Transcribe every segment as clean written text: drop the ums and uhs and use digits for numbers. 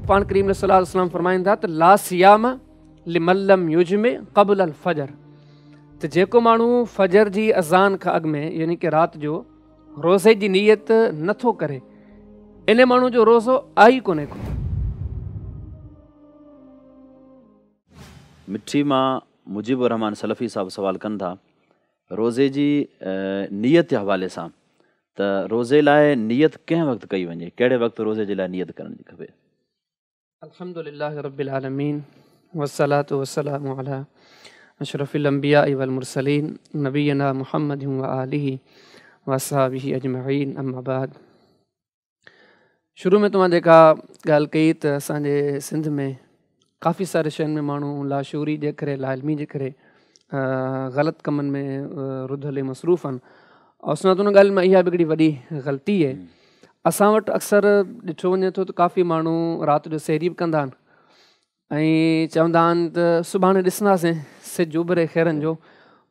پاڻ ڪريم عليه الصلوة والسلام فرمائن ٿا ته لا صيام لمن لم يجمع قبل الفجر، ته جيڪو ماڻهو فجر جي اذان کان اڳ ۾ يعني ڪه رات جو روزي جي نيت نٿو ڪري، ان ماڻهو جو روزو آهي ئي ڪونهي ڪو. مٺي مان مجيب الرحمان سلفي صاحب سوال ڪن ٿا روزي جي نيت جي حوالي سان ته روزي لاء نيت ڪنهن وقت ڪئي وڃي، ڪهڙي وقت روزي جي لاء نيت ڪرڻ کپي؟ الحمد لله رب العالمين والصلاة والسلام علي اشرف الانبياء والمرسلين نبينا محمد وآله واصحابه اجمعين اما بعد. شروع ۾ توهان جيڪا ڳالهه ڪئي ته اسان جي سنڌ ۾ ڪافي ساري شين ۾ ماڻهو لاشعوري جي ڪري لاعلمي جي ڪري غلط ڪمن ۾ رڌل ۽ مصروف آهن. اسان ان ڳالهه ۾ اها به هڪڙي وڏي غلطي آهي. اسان وٽ اڪثر ڏٺو وڃي ٿو ته ڪافي ماڻهو رات جو سحري به ڪندا آهن ۽ چوندا آهن ته سڀاڻي ڏسنداسين سج اڀري خيرن جو،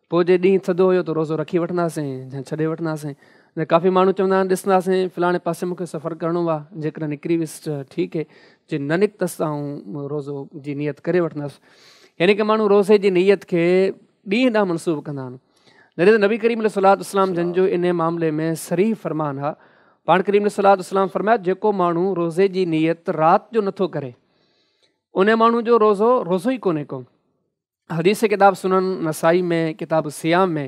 پوء جي ڏينهن ٿڌو هيو ته روزو رکي وٺنداسين يا ڇڏي وٺنداسين. ۽ ڪافي ماڻهو چوندا آهن ڏسنداسين فلاڻي پاسي مون کي سفر ڪرڻو آهي، جيڪڏهن نڪري ويس ته ٺيڪ آهي، جي نه نڪتس ته آئون روزو جي نيت ڪري وٺندس. يعني ڪه ماڻهو روزي جي نيت کي ڏينهن ڏانهن منسوب ڪندا آهن. جڏهن ته نبي ڪريم عليه الصلوة والسلام جن جو انهي معاملي ۾ صريح فرمان آ، پاڻ ڪريم عليه الصلوة والسلام فرمايو جيڪو ماڻهو روزي جي نيت رات جو نٿو ڪري انهي ماڻهو جو روزو روزو ئي ڪونهي ڪو. حديث ڪتاب سنن نسائي ۾ ڪتاب الصيام ۾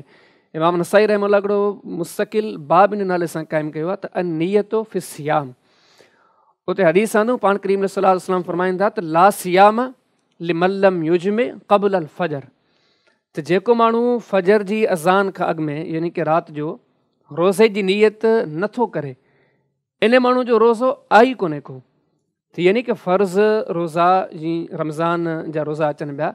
امام نسائي رحمه الله هڪڙو مستقل باب ان نالي سان قائم ڪيو آ ته النيت في الصيام. اتي حديث آندو پاڻ ڪريم عليه الصلوة والسلام فرمائن ٿا ته لا صيام لمن لم يجمع قبل الفجر، ته جيڪو ماڻهو فجر جي اذان کان اڳ ۾ يعني ڪه رات جو روزي جي نيت نٿو ڪري، ان ماڻهو جو روزو آهي ئي ڪونهي ڪو. ته يعني ڪه فرض روزا جي رمضان جا روزا اچن پيا،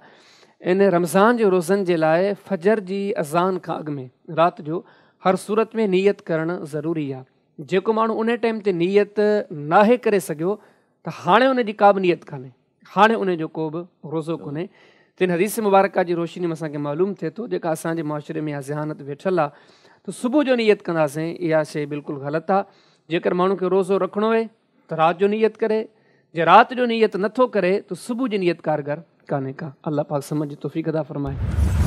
ان رمضان جي روزن جي لاء فجر جي اذان کان اڳ ۾ رات جو هر صورت ۾ نيت ڪرڻ ضروري آهي. جيڪو ماڻهو ان ٽائيم تي نيت ناهي ڪري سگهيو ته هاڻي ان جي ڪا به نيت ڪانهي، هاڻي ان جو ڪو به روزو ڪونهي. ته ان حديث مبارڪه جي روشني ۾ اسان کي معلوم ٿئي ٿو جيڪا اسان جي معاشري ۾ اها ذهانت ويٺل آهي ته صبح جو نيت ڪنداسين، اها شيء بلڪل غلط آهي. جيڪر ماڻهو کي روزو رکڻو آهي ته رات جو نيت ڪري، جي رات جو نيت نٿو ڪري ته صبح جي نيت ڪارگر ڪانهي ڪا. الله پاڪ سمجهه جي توفيق عطا فرمائي.